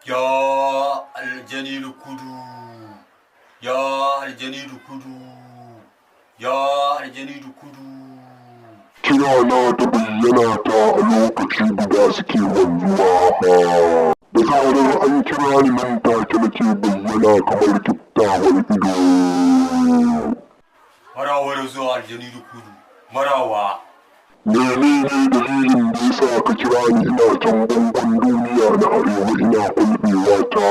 Ya aljani kudu, ya aljani kudu, ya aljani kudu. Kira na da bayyana ta a lokaci guda suke wanzuwa. Da zarar an kira ni, nan take nake bayyana kamar kiftawar ido. Maraba da zuwa, aljani kudu, maraba. Menene dalilin da yasa ka kira ni ina can bangon duniya na arewa ina kulɓewa ta?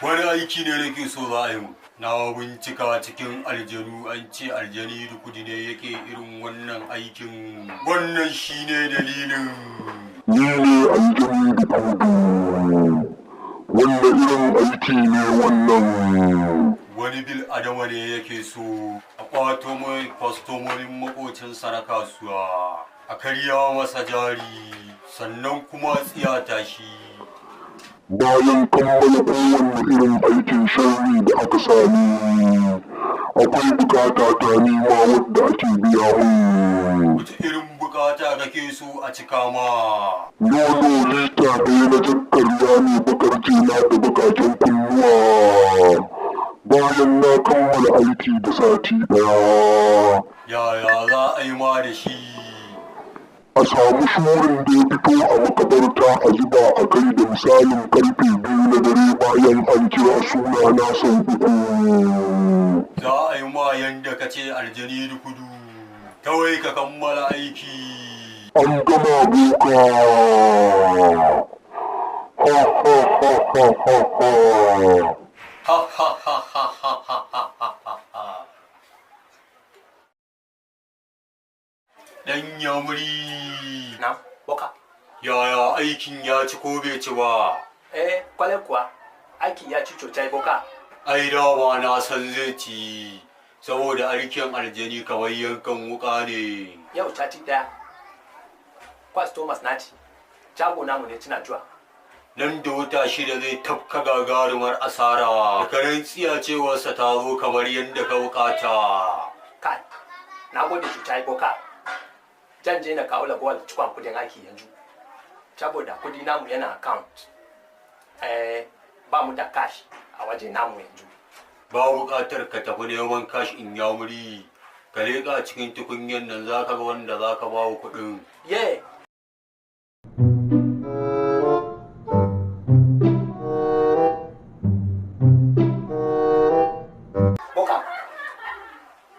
Wani aiki ne nake so za a yi mu. Na bincika cikin aljanu, an ce aljani kudu ne yake irin wannan aikin. Wannan shine dalilin. Ni ne aljani Dukudu. Wanda irin aiki ne wannan? Wani bil adama ne yake so a kwato mai kwastomomin makocinsa na kasuwa, a karya masa jari, sannan kuma tsiyata shi. Bayan kammala kowanne irin aikin sharri da aka sani, akwai bukata ta nima wadda ake biya mun. Wace irin bukata kake so a cika ma? Nono lita 1 na jakkarya ne, bakar jela da bakaken kunnuwa. Bayan na kammala aiki da sati 1. Yaya za a yi ma da shi? A samu shurin da ya fito a makabarta a zuba a kai da misalin karfe 2 na dare bayan an kira sunana sau 3. Za a yi ma yanda ka ce, aljani kudu. Kawai ka kammala aiki. An gama, boka. Ha ha ha ha ha ha. Ha ha ha ha ha ha ha ha ha. Dan yamuri. Na, boka. Yaya aikin, ya ci ko bai ci ba? Eh, kwarai kuwa. Aiki ya ci sosai, boka. Ai dama na san zai ci. Saboda aikin aljani kamar yankan wuka ne. Yau sati 1. Customers na ci. Shago namu ne suna zuwa. Nan da wata 6 zai tafka gagarumar asara. Da karen tsiyacewarsa ta zo kamar yadda ka bukata. Kai, na gode sosai, boka. Zan je na kawo ragowar cikon kudin aiki yanzu. Saboda kudi namu yana account. Eh, ba mu da cash a waje namu yanzu. Ba buƙatar ka tafi neman cash, in yamuri. Ka leƙa cikin tukunyan nan, za ka ga wanda za ka ba wa kuɗin. Yeah. Boka,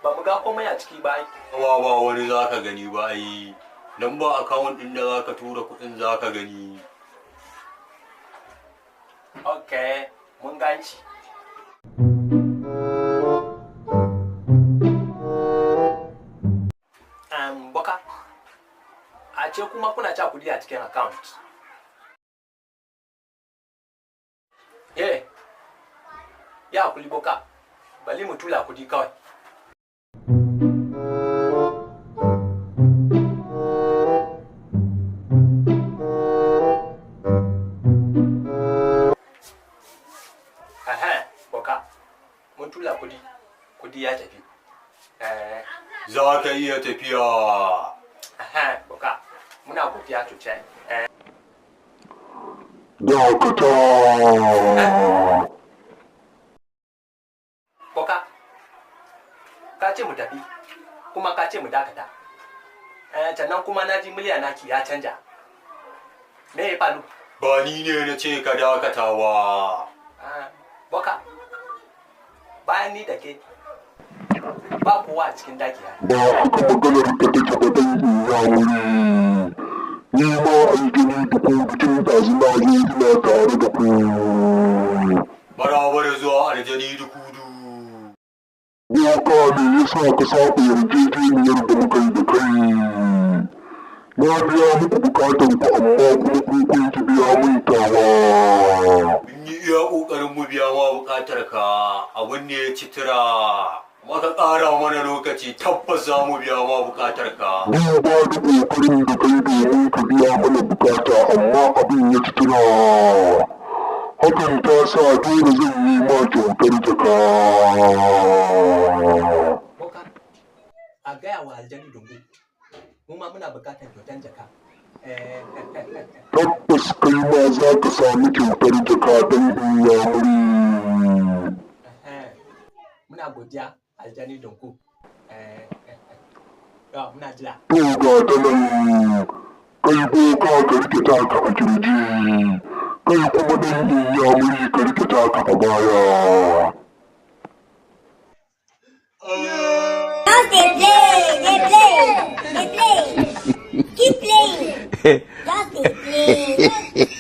ba mu ga komai a ciki ba ai. Ba wani za ka gani ba ai. Nan ba account ɗin da za ka tura kuɗin za ka gani. Ok, mun ganci. Boka, a ce kuma kuna ca kudi a cikin account. Yeah, ya kuli, boka, bali mu tura kudi kawai. Aha, boka, mun tura kudi, kudi ya tafi. Eh, Za ka iya tafiya. Aha, boka, muna godiya sosai. Eh, Dakata! Boka, ka ce mu tafi, kuma ka ce mu dakata. Eh, sannan kuma na ji murya naki ya canja. Me ya faru? Ba ni ne na ce ka dakata ba. Ah, boka, bayan ni da ke, ba kowa a cikin daki ya. Ba haka maganar ka take ba, dan inyamuri. Ni ma aljani Dukudu, tun ɗazu na zo ina tare da ku. Maraba da zuwa, aljani Dukudu. Boka, me yasa ka saba yarjejeniyar da muka yi da kai? Na biya muku bukatan ku, amma kuma ku kun ki biya mun tawa. Mun yi iya ƙoƙarin mu biya ma buƙatar ka, abin ne ya ci tura. Maka ƙara mana lokaci, tabbas za mu biya ma buƙatar ka. Duba da ƙoƙarin da kai domin ka biya mana bukata, amma abin ya ci tura. Hakan ta sa dole zan yi ma kyautar jaka. Boka, a gaya wa aljani Dungu, mu ma muna bukatar kyautan jaka. Eh, Tabbas kai ma za ka sami kyautar jaka ɗan inyamuri. eh. Muna godiya aljani Donko. Eh, to muna jira. To ga ta nan, kai boka ka rike taka a kirji, kai kuma ɗan inyamuri ka rike taka a baya. Just dey play, dey play, dey play. Keep playing. Just dey play.